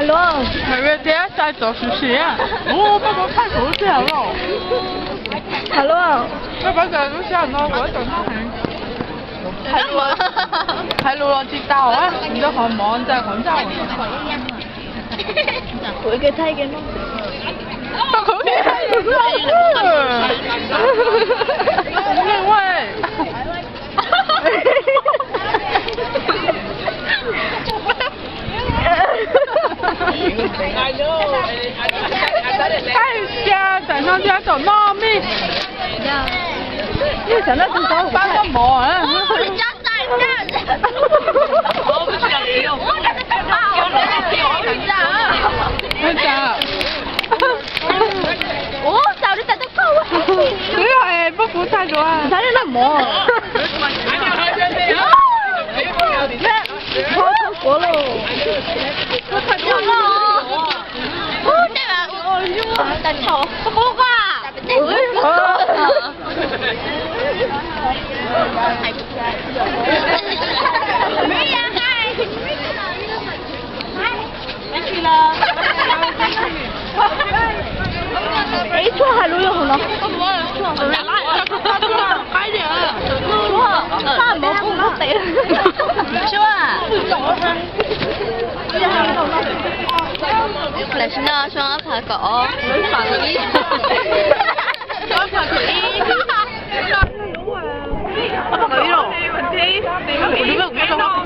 Luag. Hais tias sai txov siv siv. Ua pab kuv thaij kuv lub sij hawm los. Hais luag. Pab pab txov lub sij hawm no kuv txom nyem heev. Hais lus los tsis tau, nrog qhov mov ntxa qhov ntxa. Ua ke thaij ke no. Thaij cia tam no cia tom no mij. Pab muaj mov. Ua cas? Ua cas li tas tau koj ua. Twb hais pab kuv thaij duab. Thaij li loj mov. Thov thov kuv los. Ua cas tas thaum pab kuv koj. Ib tshuaj hais lus yog hauv no. Tshuaj, tshuaj, tshuaj. Tam sim no xyoo ob phav kaum ob, xyoo ob phav kaum ib. Ob phav kaum ib los? Kuv twb muaj kuv muaj xyoo ob